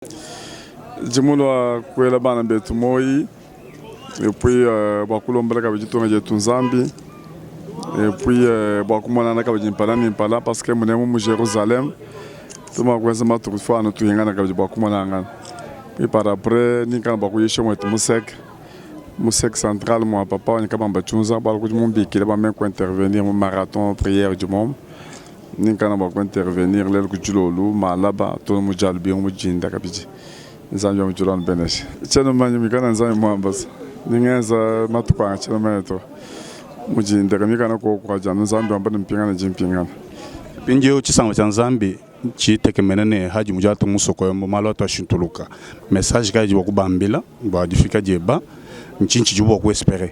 Ndi mulua kuela bana betu muoyi et puis bua kulombola kabidi ditunga dietu Nzambi et puis bua kumonana kabidi mpala ne mpala parce que munemu mu Jerusalem tudi mua kuenza matuku fuana tuhingana kabidi bua kumonangana puis par après ninkana bua kuyisha muetu mu sec mu sec central mua papa wanyi Kabamba Tshunza bualu kudi mumbikile bua meme ku intervenir mu marathon prière du momu. Ninkana bua ku intervenir lelu ku dilolu malaba to mu dia lubingu mu dinda kabidi. Nzambi wa mu diulu anubeneshe. Tshiena mumanye muikala Nzambi muambasa ni ngenza matuku anga tshiena mumanye to. Mu dinda ka mikana koku kadi anu Nzambi wamba ne mpingana ndi mpingana. Mpindieu tshisamba tshia Nzambi ntshitekemene ne hadi mudiatu musoko emu malu atu ashintuluka. Message kayi udi bua kubambila bua difika dieba? Ntshinyi tshidibu bua ku esperer?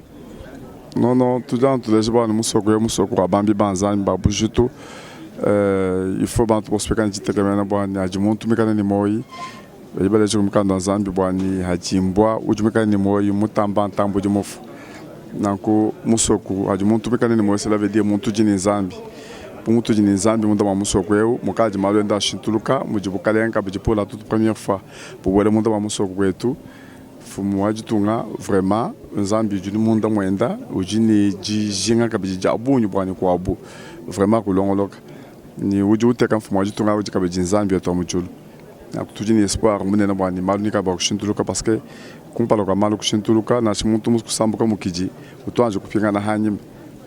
Non non, tudi anu tuleja bua ne musoko eu musoko wa bambi ba Nzambi ba bujitu. Il faut bantu bonso bikale ne ditekemena bua ne adi muntu muikale ne muoyo. Badi baleja ku mukanda wa Nzambi bua ne hadi mbua udi muikale ne muoyo mutamba ntambue udi mufue. Nanku musoko adi muntu muikale ne muoyo cela veut dire muntu udi ne Nzambi. Bu mutudi ne Nzambi munda mua musoko eu mukadi malu enda ashintuluka mudi bukalenge kabidi pour la toute première fois bubuele munda mua musoko wetu. Mfumu wa ditunga vraiment Nzambi udi munda muenda udi ne dijinga kabidi dia bungi bua ne kuabu vraiment kulongoloka ne udi uteka mfumu wa ditunga udi kabidi Nzambi wetu wa mu diulu nanku tudi ne espoir munene bua ne malu mikale bua kushintuluka parce que kumpala kua malu kushintuluka nansha muntu kusambuka mukidi utu anji kupingana hanyima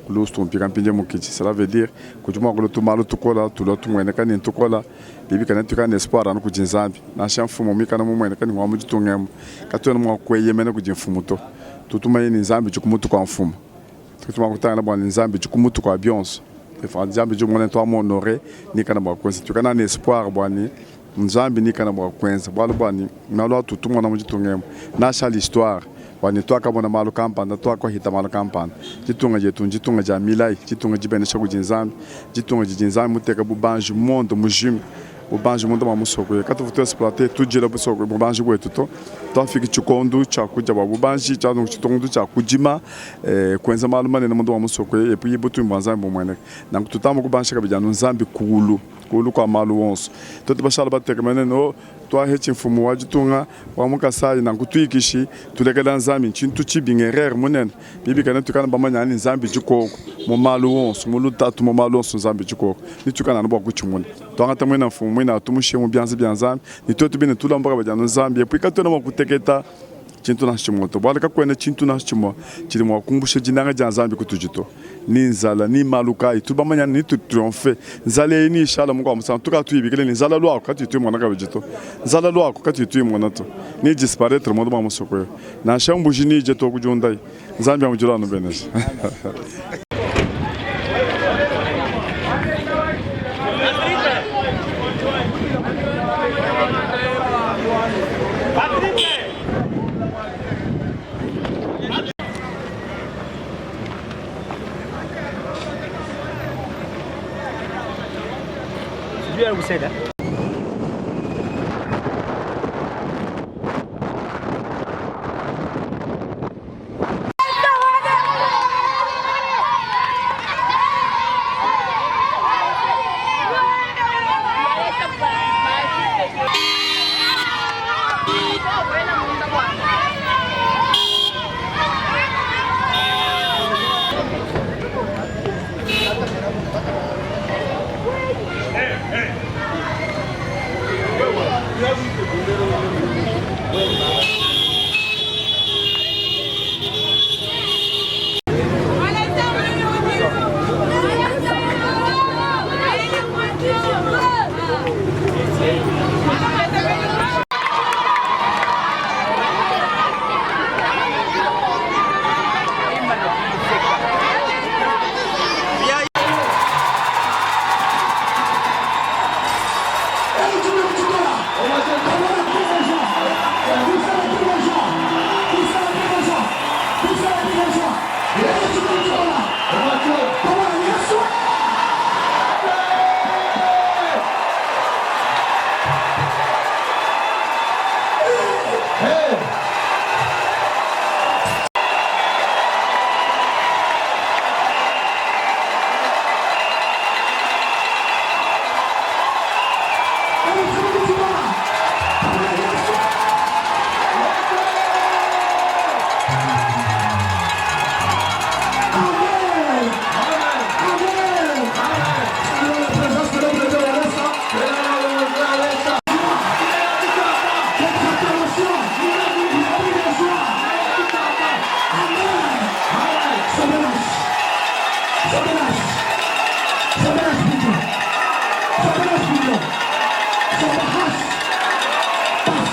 kulusu mpika mpindie mukidi cela veut dire kudi mua kulua tumalu tukola tulua tumueneka ne tukola Bibi kena tuikala ne espoir anu kudi Nzambi. Nansha mfumu muikale mumueneka ne ngua mu ditunga emu, katuena mua kueyemena kudi mfumu to. Tudi tumanya ne, Nzambi udi ku mutu kua mfumu. Tudi mua kutangila bua ne, Nzambi udi ku mutu kua bionso. Nzambi udi umona ne tuamu honore nikana bua kuenza. Tuikala ne espoir bua ne, Nzambi nikana bua kuenza. Bualu bua ne, malu atutu tumona mu ditunga emu, nansha l'histoire, bua ne tuakamona malu kampanda, tuakuahita malu kampanda. Ditunga dietu nditunga dia milayi, ditunga dibenesha kudi Nzambi, ditunga didi Nzambi muteka bubanji monde mujima, bubanji munda mua musoko ye. Katuvua tu exploiter tudila busoko bubanji buetu to. Tuafiki tshikondu tshia kudia bua bubanji, tshikondu tshia kudima, kuenza malu manene munda mua musoko ye, et puis butumbi bua Nzambi bumueneke. Nanku tutamba kubansha kabidi anu Nzambi kulu, kulu kua malu onso. Tuetu bashala batekemene ne, oh, Tuahetshi mfumu wa ditunga wa mu Kasayi nanku tuikishi tulekela Nzambi ntshintu tshibi ng'erreur munene bibi kena tuikala bamanya ne Nzambi dikoku mu malu onso mu lutatu mu malu onso Nzambi dikoku ne tuikala anu bua kutshimuna tuangata muina mfumu muina tumushiye mu bianza bia Nzambi ne tuetu bine tulomba kabidi anu Nzambi et puis katuena mua kuteketa tshintu nansha tshimue to, bualu kakuena tshintu nansha tshimue tshidi mua kumbusha dinanga dia Nzambi kutudi to, ni nzala ni malu kayi. Tudi bamanya ne tu triomphe nzala eyi neyishale mukuabu musangu, tukadi tuyibikila ne nzala luaku katuyi tuyimona kabidi to, nzala luaku katuyi tuyimona to, ne disparaître muaba wa musoko eu, nansha mbuji neyidie to kudiundayi. Nzambi wa mu diulu anubeneshe.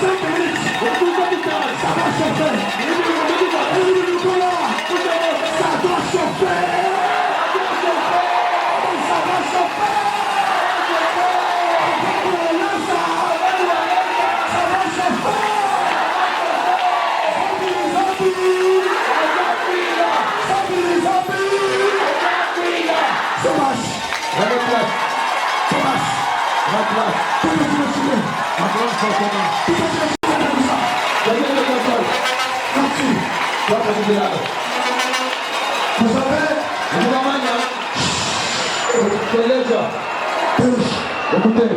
5 minutes, ça va chauffer. Ça doit chauffer. Ça va chauffer. Ça va chauffer. Zambi, Zambi, Zambi. Thomas, Thomas, Merci. Vous savez, Écoutez,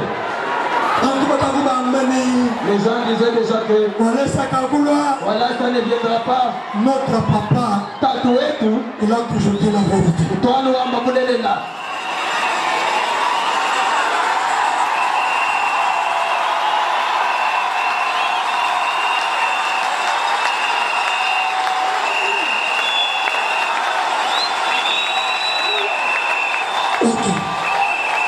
les gens disaient déjà que voilà, ça ne viendra pas. Notre papa, Tatu wetu il a toujours dit la vérité. twalwamba bulelela. Ok.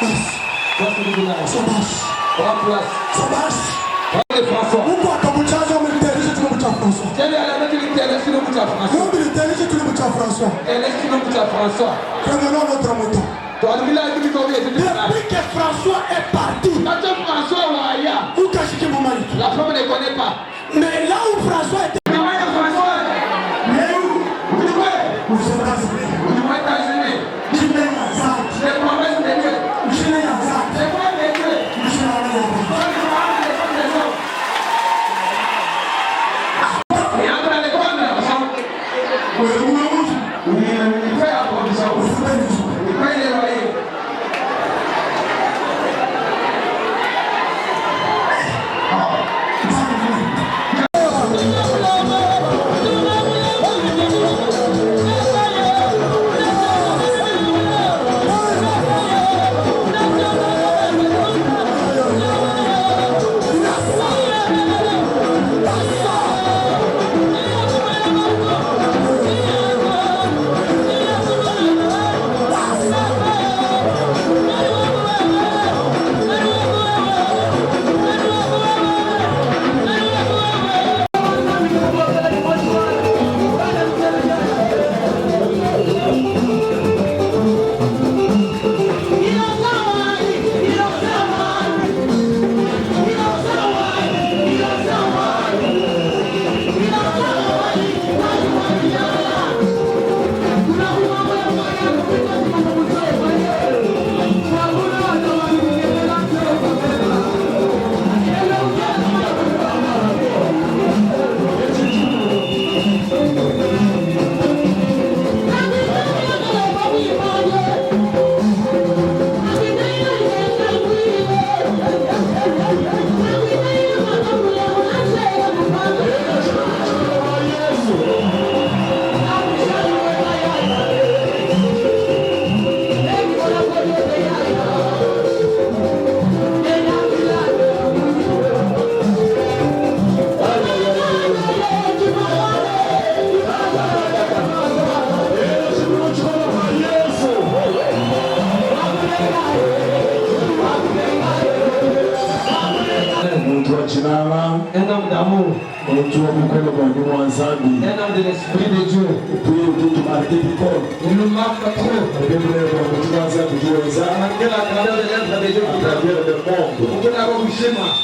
Merci. Thomas. Remplace. Thomas. François. Mungu akamuchaza umemtayarisha chilombo cha François. Tena alameti chilombo cha François. Mungu alitayarisha chilombo cha François. Ele chilombo cha François. Revenons à notre mouton. Twalubila tubikobye Depuis que François est parti, Kati François waya. Ukashiki Mumaliki. La femme ne connaît pas. Mais là où François était, Mais François. mais où Où Aux États-Unis. Aux États-Unis. Jimé Yazad. Les promesses de Dieu. Jimé Yazad. Les promesses de Dieu. Jimé Yazad. Il entre dans l'école, il fait la provision. Il paye les loyers. Muntu wa tshinanga Un homme d'amour, muntu wa bukole bua nyuma wa nzambi un homme de l'Esprit de Dieu. utuye ututumarike bikole Il nous marque trop. obebulebo mutu wa nzambi udiweza Malgré la grandeur de l'œuvre de Dieu à qui t'a travers le monde Pour la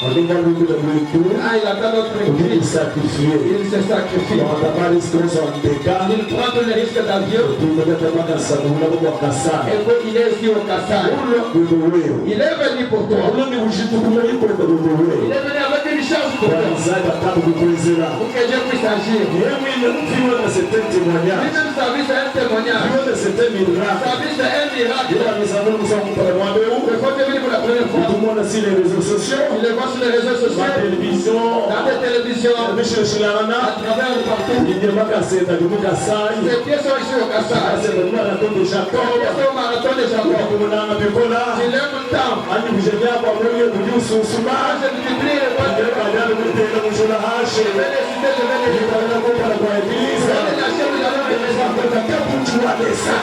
olinga lukuta luitu Ah, il attend notre cri. udisacrifie Il se sacrifie. wakatamari sikoza ndeka Il prend tous les risques d'avion. tumeketamakasadula kubwakasana Et puis il est ici au Kassai. wewe Il est venu pour toi. uloni ushitukumulikwenda wewe Il est venu avec une charge pour toi. wanzai batabu kukwezera Pour que Dieu puisse agir. yemwine mfiwe c'est un témoignage Lui-même, sa vie, c'est un témoignage. fiwe c'est un miracle Sa vie, c'est un miracle. ila misamuni musampala mwambeu Le fois qu'il est venu pour la première fois, utumona sur les réseaux sociaux il le voit sur les réseaux ma sociaux, télévision dans les télévisions, mishilashilana à travers le partout. ije makasenda dimukasai Ses pieds sont ici au Kassai. kasenda dimarato de Ses Jacob pieds sont au marathon de Jacob. kumunanga bikola Il aime tant. ani kujenyakwa mwenye kujususuma Quand je multiplie les voix, je kanyana kutenda kushula hashe vais les citer, je vais les itaenda kupala kwa Je eglise vais les lâcher, nous allons les laisser. kapuchualesa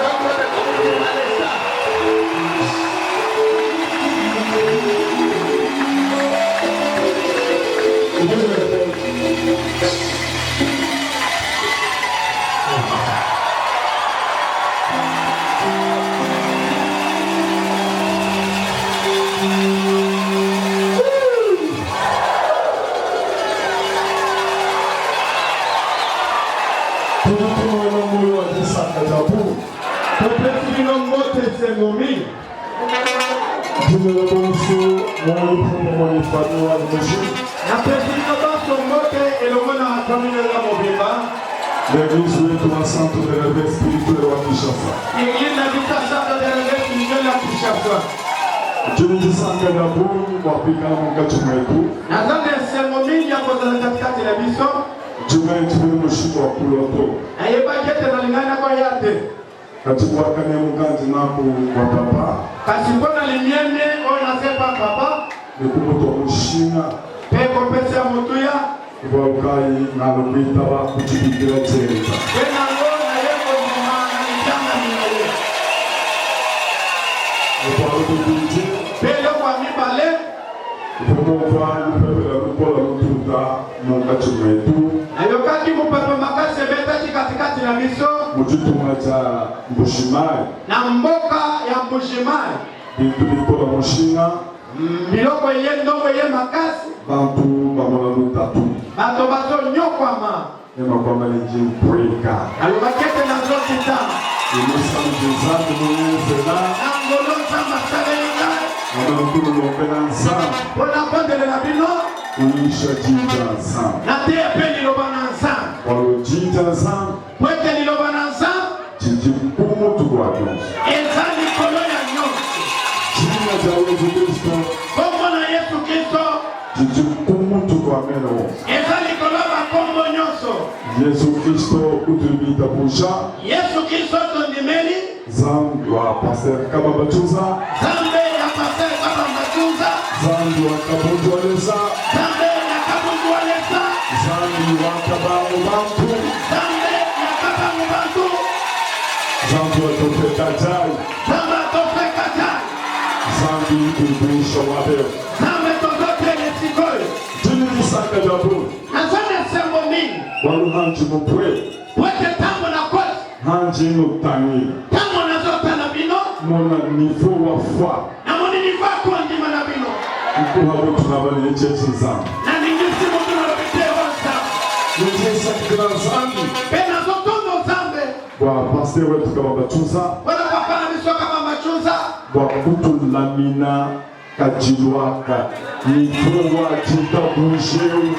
Allez, ça. Tudi tumuela muoyo wa disanka dia bungi. Topesi bino mbote esengo mingi. Tumela bonso muoyo pamue ne famille wanyi mujima. Napesi bino banso mbote elongo na famille na nga mobimba. L'eglise wetu wa Centre de Reveil Spirituel wa Kinshasa. Eglise na biso ya Centre de Reveil Spirituel ya Kinshasa. Tudi disanka dia bungi bua kuikala munkatshi muetu. Naza na esengo mingi ya kozala katikati na biso. Diumue tshivua ne mushindu wa kulua to. Nayebaki ete nalingaki nakoya te. Kadi bua kanemu kandi naku bua papa. Kasi mpo na limemye oyo nasepa papa. Ne kumutua mushinga. Mpe kopesa ya motuya. Ke bualu kayi ngalua kuitaba ku dibikila dienda. Mpe nango naye kondima na libyangami na ye. Ne bualu bubidi. Mpe eloko ya mibale. Mvua mumvua lupepele lukola lututa munkatshi muetu. Nayokaki mopepe makasi ebetaki katikati na biso. Mu ditunga dia Mbuji-Mayi. Na mboka ya Mbuji-Mayi. Bintu bikola mushinga. Biloko eye ndongo eye makasi. Bantu bamona lutatu. Bato bazonyokwama. Mema kuamba ne, Ndi mpueka. Nalobaki ete nazokita. Ne lusa ludi Nzambi mungenzela. Na ngolu Nzambe asaleli ngai. Meme kunulombela Nzambi. Mpo nabondelela bino. Kuyisha Diyi dia Nzambi. Nateya mpe Liloba na Nzambe. Bualu Diyi dia Nzambi. Mpo ete Liloba na Nzambe. Didi ku mutu kua bionso. Eza likolo ya nyonso. Dina dia Yezu Kristo. Kombo na Yesu Kristo. Didi ku mutu kua mena wonso. Eza likolo ya bakombo nyonso. Yezu Kristo utudi tuitabuja. Yesu Kristo tondimeli. Nzambi wa Pasteur Kabamba Tshunza. Nzambe ya Pasteur Kabamba Tshunza. Nzambi wa Kabundu wa Lesa. Nzambe ya Kabundu wa Lesa. Nzambi wa Kabangu Bantu. Nzambe ya Kabangu Bantu. Nzambi wa Tofe Kajai. Nzambe ya Tofe Kajai. Nzambi utuisha mwabeo. Nzambe tozokende sikoyo. Dini disanka dia bungi. Naza na esengo mingi. Bualu hanji mupue. Po ete tango nakoti. Hanji nutangila. Tango nazotala bino. Mona niveau wa foi. Namoni niveau ya kondima na bino. Nkuha butu na bana etshia Nzambi. Naningisi mutu nalobi te wa Nzambe. Nudi nsakidila Nzambi. Pe nazotondo Nzambe. Bua pasteur wetu Kabamba Tshunza. Pona papa na biso Kabamba Tshunza. Bua kutulamina kadilu aka niveau wa ditabuja eu.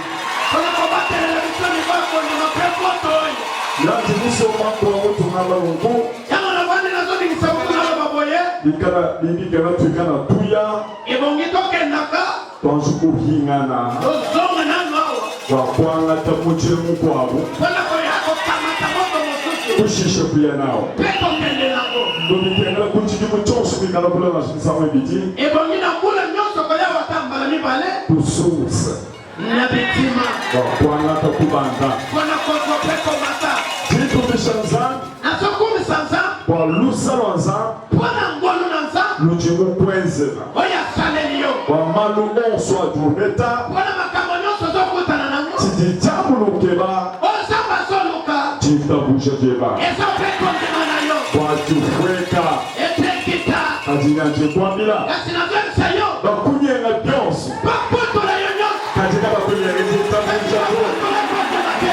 Pona kobatelela biso niveau ya kondima pe moto oyo. Yandi musomba nkua mutu ngamba nunku. Tango navandi nazoningisa mutu naloba boye. Bikala bibikala tuikala tuya. Ebongi tokendaka. Tuanji kuhingana. Tozonga nanu awa. Bua kuangata mutshima mukuabu. Pona koya kokamata moto mosusu. Kushisha kuya nawu. Pe kokende nango. Nobikengela ku tshidimu tshionso kuikala kula nansha misangu ibidi. Ebongi na mbula nyonso koya awa ata mbala mibale. Ku source. Na bitima. Bua kuangata kubanda. Pona kozwa pe komata. Ditumbisha Nzambi. Nazokumisa Nzambe. Bua lusa lua Nzambi. Pona ngolu na Nzambe. Ludi mukuenzela. Oyo asaleli yo. Bua malu onso adi upeta. Pona makambo nyonso ozokutana nango. Tshidi diabolo ukeba. Oyo Nzambe azoluka. Ditabuja dieba. Eza pe kondima na yo. Bua dipueka. Ete ekita. Kadi nyanji kuambila. Kasi nazoyebisa yo. Bakunyenga bionso. Babotola yo nyonso. Kadi kabakunyenga ditabuja to. Babotola kondima te.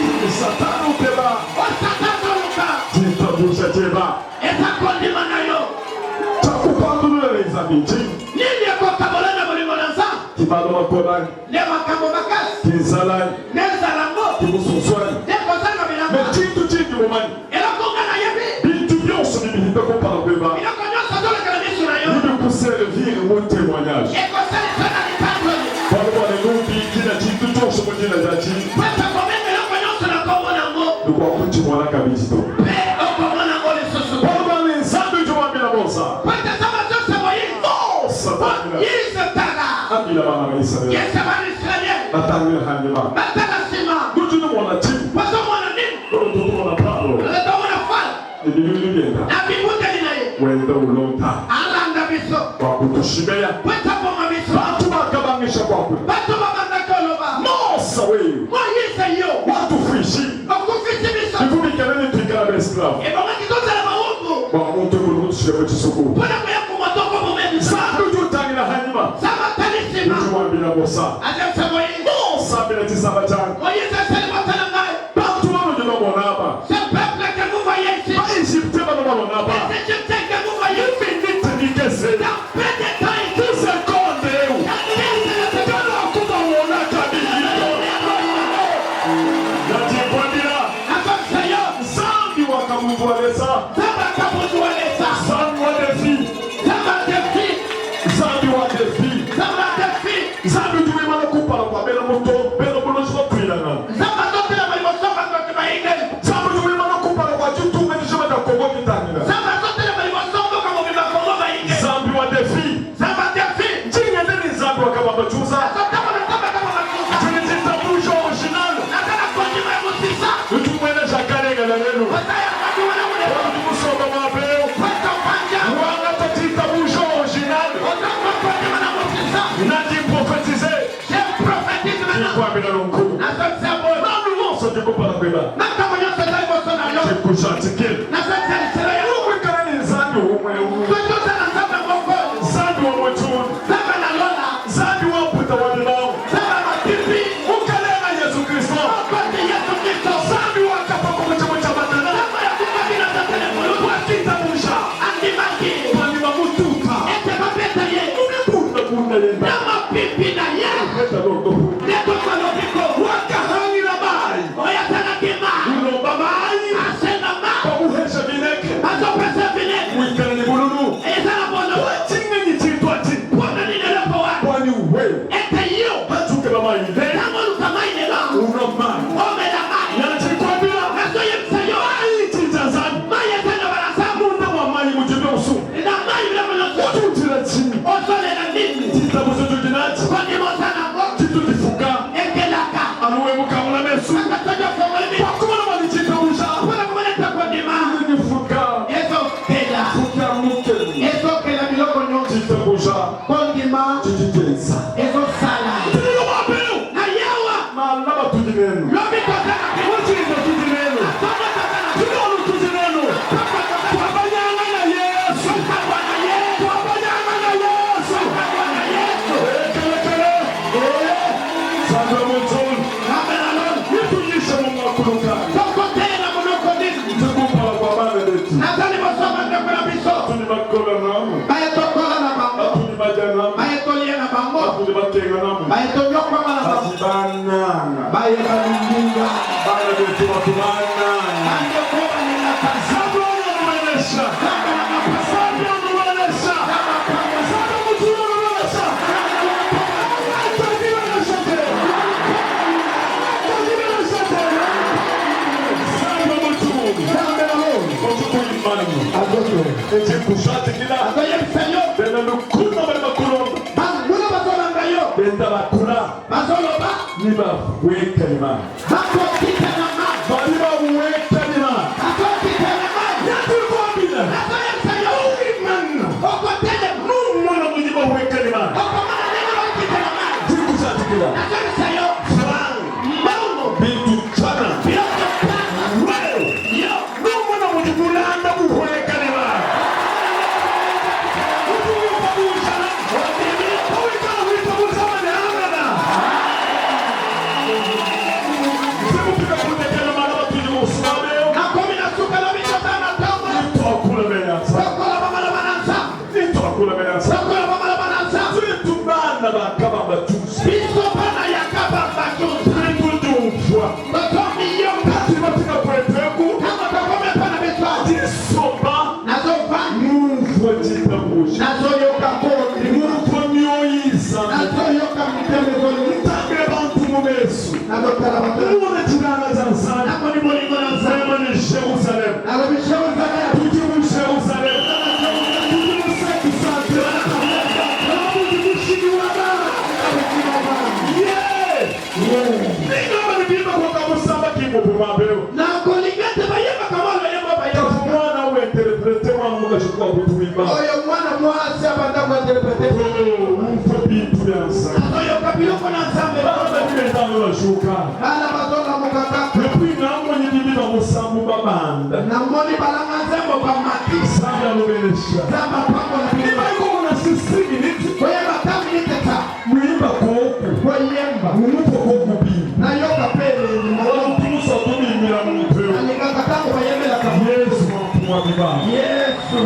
Tshidi Satana ukeba. Oyo Satana azoluka. Ditabuja dieba. Eza kondima na yo. Tshakupandulula ne Nzambi ntshinyi? Nini ekokabola na bolingo na Nzambe? Ki malu makole anyi? Nde makambo makasi? Ki nzala anyi? Nde nzala ngo? Ki musunsu anyi? Nde kozanga bilamba? Me tshintu tshindi mumanye. Eloko nga nayebi. Bintu bionso bidi bihita kumpala kueba. Biloko nyonso ezoleka na miso na yo. Bidi kuservir mu temoignage. Ekosalisa na litatoli. Bualu bua ne nubikila tshintu tshionso mu dina diatshi. Po ete okobenga eloko nyonso na nkombo na yango. Nukua kutshimona kabidi to. Mpe okomona yango lisusu. Bualu bua ne Nzambi udi wambila Mosa. Po ete Nzambe azonsa Moize. Mosa tangila. Moize tala. Ambila bana ba Isalele. Yebisa bana Israele. Batangila hanyima. Batala nsima. Nudi numona tshinyi? Bozomona nini? Tutu tumona Palo. Tomona Falo. Ne biluilu bienda. Na bibundeli na ye. Wenda ulonda. Alanda biso. Bua kutushibeya. Po ete aboma biso. Bantu bakabangisha kuakula. Bato babandaki koloba. Mose. Mosa wewe Moïse yo watufuishi okufisi biso bikubikana nitwikala baesclave ebongaki tozala bawumbu bwa muntu ekulu kutushileko chisuku mpona koya komotoko momemisa Nzambi udi utangila hanyuma nzambe atali nsima udi wambila Mosa azebisa Moïse Mosa ambila chisamba changu Moïse asali motala ngai bantu bano babona aba ce peuple que vous voyez ici baegypte bano babona aba les Égyptiens que vous voyez ici miniti mikese dans peu de temps ici sekonde eu kana kubawona kabili najikwambila nazobisa yo Nzambi wakamuvwalesa nzambe akamuzuwalesa Nzambi wa defi nzambe adefi Nzambi wa defi nzambe adefi Nzambi tuwimana kupala kwa bena muto bena buloji batwilana nzambe azotelema liboso bato bayingeli Nzambi tuwimana kupala kwa chitunga chishima cha Kongo kitangila nzambe azotelema liboso mboka mobimba Kongo bayingeli Nzambi wa defi nzambe adefi chingende ni Nzambi wakabambachuza azotamona nzambe akamamakusa tuli chitabujo original naza na kondima ya mosisa utumwene chakalenga na lelo ozaya kadiwana mulelo tumusomba mapeo kweta panja wangata chitabujo original ozanga kondima na mosisa nadiprofetize je prophétise maintenant ikwambila lunkulu nazobisa boye bantu bonso ndikupala kweba makambo nyonso eza liboso na yo chikuchatikile nazobisa lisolo ya ukwikala ni Nzambi umwe totoza na nzambe moko Nzambi wa muchuni nzambe na lola Nzambi wa mputa wa milango nzambe mapipi mukalenga Yesu Kristo mokonzi Yesu Kristo Nzambi wakapa kumuchimo cha batana nzambe yakufaki na nzambe moluku wakitabusha andimaki bani bamutuka ete babeta ye umibunda bunda yenda na mapipi na ye eta lodo netoka lobiko wakahangila mayi oyo azalaki ma ulomba mayi asenga ma bamuhesha bineke bazopesa vinene wikala ni bululu eza na bono wachingenyi chintu ati mpona nini eloko wana kwani wewe ete yo batuke bamayi le ntango oluka mai lelo uno mayi omela mai nachikwambila nazoyebisa yo mayi chinja Nzambi mai eza na balasamu munda wa mayi mujimbe usu na mai biloko nyonso ututila chini ozolela nini chitabuzo chukinachi kondima oza nango chitutifuka ekelaka aluwe mukamula mesu akatoki ofongoli miso wakumana walichitabusha mpona komona ete kondima nifuka ezokela fuka mukelu ezokela biloko nyonso chitabusha kondima chichitensa ezosala tililobapeu na yawa malaba tudinenu lobi toza na muchinza tudinenu tongo toza na tulolu tudinenu pokwa toza na twabanyanga na Yesu tokabwa na Yesu twabanyanga na Yesu tokabwa na Yesu ekelekele sandra mutulu nzambe na lola nituyishe mumakuluka tokotela monoko nini tikumpala kwa bana betu naza liboso bandeko na biso tuli bakola namu baye tokola na bango tuli baja namu baye tolia na bango tuli bakenga namu baye tonyokwama na bango bati bananga baye balinginga bana betu batu bananga bandeko balingaka Nzambe onomubenesha nzambe na mapasa Nzambe onomubenesha Nzambe mutulu onomubenesha Atakibenesha te Atakibenesha te Nzambe mutulu nzambe na lola otukuimani azokela echikushatikila azoyebisa yo bena lukuna bali bakulonda banguna bazolanda yo benda bakula bazoloba ni baweka imani bakokita na mai bali baweka imani bakokita na mai yatukwambila nazoyebisa yo imani okotelema numwana mwenye baweka imani okomona ndenge bakokita na mai chikushatikila nazoyebisa yo franc mbongo bintu chana biloko pamba wewe yo numwana mwenye kulanda kuhweka imani nakomi na suka lobi toza na ntongo tokola bamaloba na nzambe tokola bamaloba na nzambe biso bana ya kabamba tuza totomiyoka ntango tokomi epa na biso nazovanda nazoyoka kondima nazoyoka mitema ezolinga nazotala bato namoni bolingo na nzambe Jerusalem. nalobi Jerusalem Tuki mu Jerusalem. Tuki mu Santo Santo. Tuki mu Shikiwaba. Yeah! Ninga bali bimba kwa kamusamba kimbo pumabeo. nakolinga te bayebaka mwa loyembo bayebaka Mwana uinterprete mwana mukachukua kutuimba. oyo mwana mwasi abanda kointerprete Oh, umfe bintu bya nsa. azoyoka biloko na nzambe Baba bimenda bana bajuka. Bana bazolamuka kaka. Et puis namoni bibi bamusambu babanda. Namoni balanga nzembo bamati. Nzambe alobenesha. Nzambe apambola bino. Nibayikomona 6 minutes. Koyemba ta minute ta. Muyimba koku. Koyemba. Mumupo koku bi. Nayoka pe elengi moko. Tusa tubimbila muntu. Nalingaka ntango bayembelaka. Yesu mfumu wa bibamba. Yesu.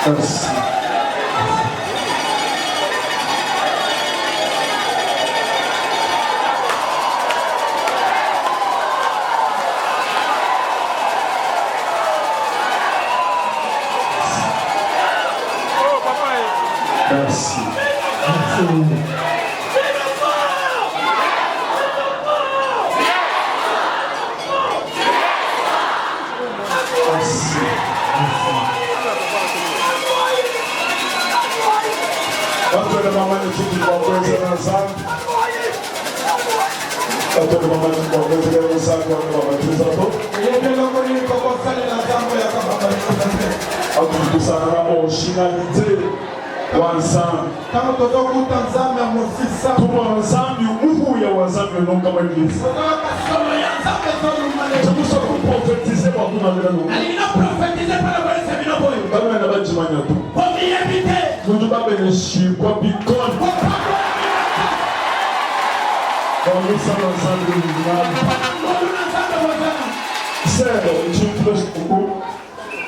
Merci. Merci. Merci. Batwele bamanye tshidi bua kuenzela Nzambi. Batwele bamanye bua kuenzela Nzambi wanu babatiza to. Atudi tusangana originalité wa Nzambi. Ntango tozokuta Nzambe ya mosisa. Tumona Nzambi muhuya wa Nzambi ononka mu eglise. Tozoyoka solo ya Nzambe ezoluma lelo. Tukusa kuprofetize bua kunambila nunku. Nalingi na profetize mpo na koyebisa bino boye. Kabena badimanya to. Bomiyebi te. Nudi babeneshibua bikole. Bua lusa lua Nzambi lunudi nalu. Ngolu na Nzambe bozana. Sœur, ntshintu kuku.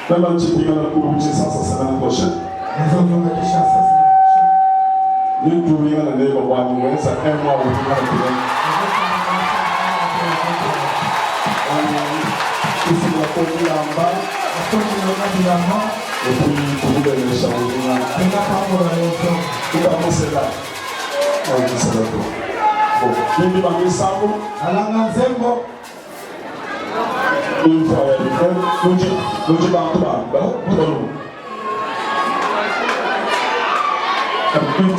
Meme ntshipingana ku Kinshasa semaine prochaine. Nazozonga Kinshasa semaine prochaine. Nintupingana neba bua wenza un mois upingana kule. Kusukula ko bilamba. Nakoki bilamba. Et puis kukubenesha upingana. Tungapambola yo. Tukamusela. Tukamusela to. Bon, nindi bamisango. Alanga nzembo. Nudi bantu ba balume. 28.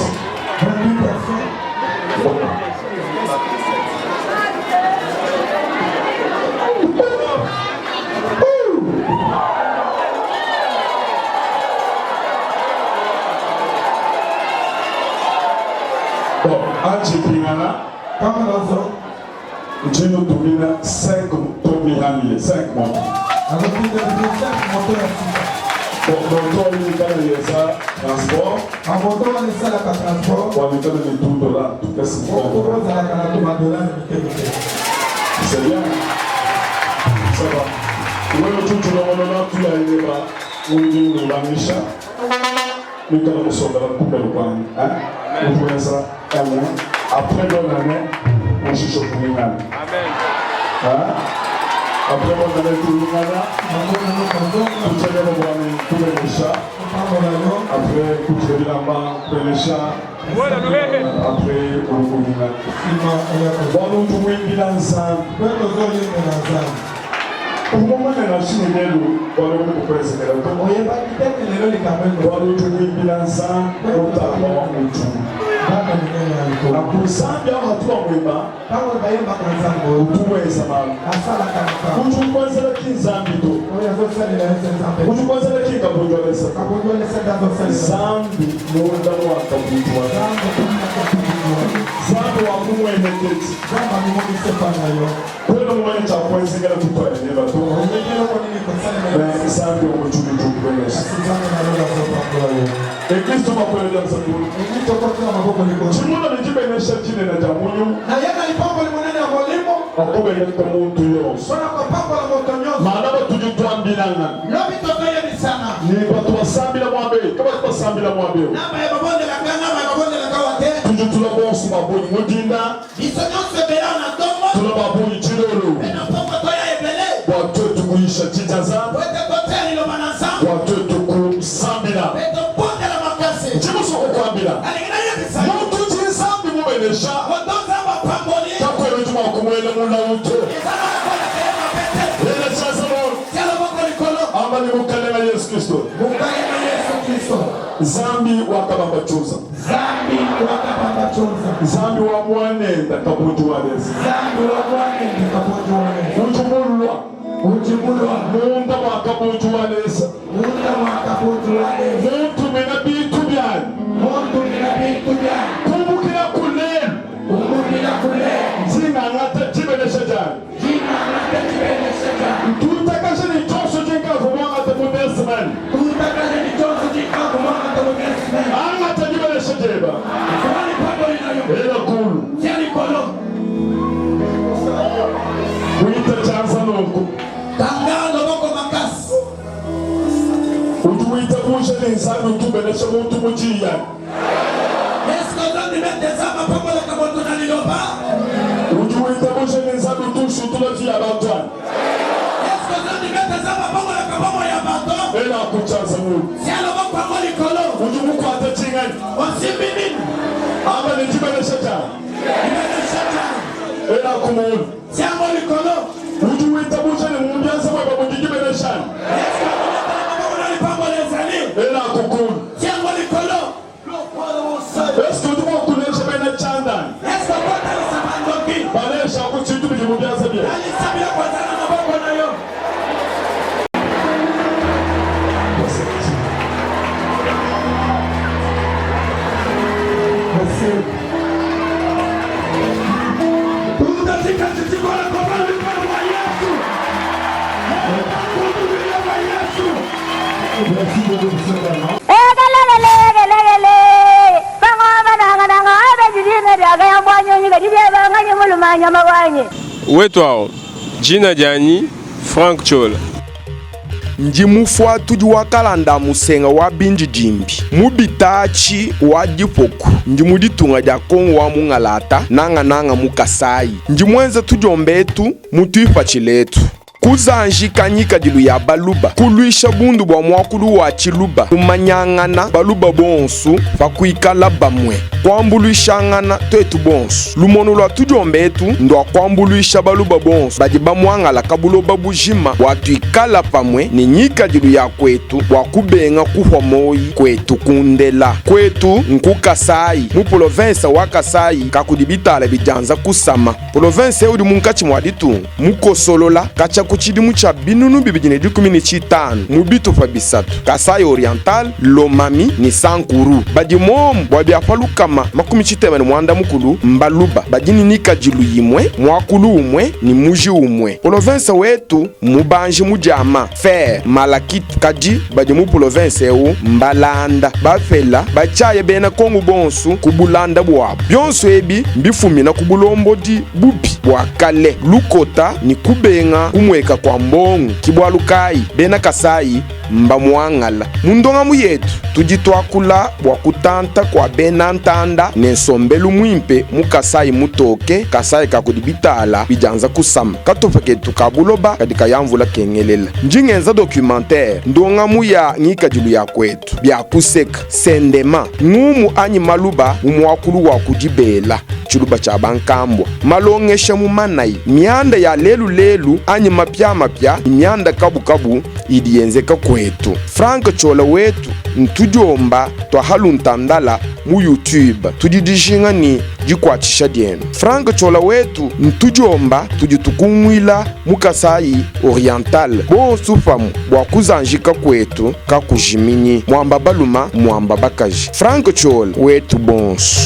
28 personnes. Bon, anji pingana Kama nazo ntino tumina 5 tomihangile 5 moto. akotinda biso 5 moto ya sika. Bon, moto oyo yeza transport Bamoto wana esalaka transport. wanikana ni 2 dollars tukasi Moko ozalaka na tobadolare mike mike. C'est bien. Ça va. Wewe tutulongolola tuyaileba undi ubangisha mikala musongala kumbele kwanyi hein utuweza un mois après bonne année ushisho kulingana. Amen. Hein? Après bonne année kulingana Bango nano kozonga tuchegele bwani kubenesha kopambola yo. après kuchebilamba kubenesha après kulingana. Nsima oya kozonga. Bwana utumwimbila nzambi Mpe tozoyembela Nzambe. umumane na shini lelu wali uli kukwezekela to Oyebaki te ke lelo likambo eko. wali utumwimbila nzambi otamba wa mutu Nzambe monene ya likolo. nakusambi aho hatuwa mwimba Ntango bayembaka Nzambe oyo utuweza malu asalaka makambo. utukwezela kinzambi to Oyo azosalela ese Nzambe. utukwezela kinkabujwalesa Kabundwalese nde azosalela. zambi munda mwakabujwa Nzambe kabundwalese. zambi wakumweneketi Nzambe abimonisi epai na yo. kwena mumanye kyakwezekela tutwaeneba to Oyebi eloko nini kosalela yo. zambi omuculicukubenesha Kasi Nzambe na lola azopambola yo. ekristo bakweleda nzambi Elingi tokotela maboko likolo. chimuna nichibenesha chinene cha munyu Na ye na lipamboli monene ya molimo akubeleka muntu yonse mpona kopambola moto nyonso. mana batudi twambilanga Lobi tozoyebisana. ni bato basambila mwambe ka bato basambila mwambe Na baye babondelaka na baye babondelaka wa te. tudi tula bonso babonyi mudinda Biso nyonso ebele awa na ntongo. tula babonyi chilolo Mpe na mpokwa toya ebele. bwa twetu kuyisha chijaza Po ete toteya liloba na Nzambe. bwa twetu kusambila Mpe tobondela makasi. chimuso kukwambila Nalingi nayebisa yo. muntu chinsambi mubenesha Moto Nzambe apamboli. kakwela chimwakumwele munda uto Eza na lokola kelema pete. ela chazamo Tia loboko likolo. amba ni mukalenga yesu kristo Mukalenge Yesu Kristo. zambi wakabamba chuza Zambi wakabamba chonza. zambi wa mwanenda kabunju walezi Zambi wa mwanende kabunju waleza. uchumulwa Uchimulwa. munda wa kabunju waleza Munda wa kabunju waleza. muntu mina bitu byanyu Muntu mina bintu byanyu. kumbukira kulelu Kumbukira kule. zingangata chibenesha cyane Jina lake chibenesha cyane. tutakashe ni choso chinkavu mwangata mudesimani Tutakaje ni chonzo chikavu mwanga tabugesi. angata chibenesha jeba Fumani pambo linayo. ela kulu Tia likolo. kuita chanza nonku Kanga loboko makasi. uti wita kusha ni nsambi utubenesha muntu muchiya Yesu kozandi mete zamba pambolaka moto na liloba. uti wita kusha ni nsambi utushutula fiya bantwana Yesu kozandi mete zamba pambolaka bomo ya bato. ela kuchanza muntu Tia loboko yango likolo. uti mukwata chingani Osimbi nini? amba ni chibenesha cyane Ibenesha cyane. ela kumulu Tia yango likolo. uti wita kusha ni mumbianza mweba mujijibeneshani Yesu akoleta na maboko na lipambola ezali. ela kukulu Tia yango likolo. eske uti mwakunesha bena chandani Yesu akotalisa bandoki. banesha kuchintu bili mubyanza bye Talisa biloko eza na maboko na yo. Tutatika titikola kopala mikono mwa Yesu. Kutubilia mwa Yesu. Wetu awo jina janyi Frank Chola. Ndi mufuatudi wa kalanda musenga wa bindidimbi mubitachi wa dipoku ndi mu ditunga dia kongo wa mungalata nangananga mu Kasayi ndi muenza tudiomba etu mu tuipatshila etu. Kuzanjika ngikadilu ya Baluba, kuluisha bundu bua muakulu wa Tshiluba, kumanyangana Baluba bonsu pa kuikala bamue, kuambuluishangana tuetu bonsu. Lumonu lua tudiomba etu ndua kuambuluisha Baluba bonsu badi bamuangalaka buloba bujima bua tuikala pamue ne ngikadilu ya kuetu bua kubenga kuhua moyi kuetu kundela. Kuetu nku Kasayi, mu polovensa wa Kasayi kakudi bitala bidianza kusama. Polovense eu udi munkatshi mua ditunga, mukosolola katshia ku tshidimu tshia 2015 mu bitupa bisatu, Kasaï-Oriental, Lomami ne Sankuru. Badi momu bua bia pa 360 mbaluba badi ne ngikadilu imue, muakulu umue ne muji umue. Polovense wetu mmubanji mu diama, fer, malachite, kadi badi mu polovense eu mbalanda, bapela, batshiaya bena Kongo bonsu ku bulanda buabu. Bionso ebi mbifumina ku bulombodi bubi bua kale, lukota ne kubenga kumueka kua mbongo. Ki bualu kayi bena Kasayi mbamuangala. Mu ndongamu yetu tudi tuakula bua kutanta kua bena ntanda ne nsombelu muimpe mu Kasayi mutoke, Kasayi ka kudi bitala bidianza kusama. Katupa ketu ka buloba kadi kaya mvula kengelela. Ndi ngenza documentaire, ndongamu ya ngikadilu ya kuetu, bia kuseka, sendema, ngumu anyi maluba mu muakulu wa ku dibela, tshiluba tshia bankambua, malongesha mu manayi, mianda ya lelu lelu anyi mapiamapia ne mianda kabukabu idi yenzeka kuetu. Franck Ciola wetu ntudiomba tua Haluntandala mu YouTube. Tudi dijinga ne dikuatshisha dienu. Franck Ciola wetu ntudiomba tudi tukunguila mu Kasaï Oriental bonsu pamue bua kuzanjika kuetu kakujiminyi. Muamba baluma muamba bakaji. Franck Ciola wetu bonsu.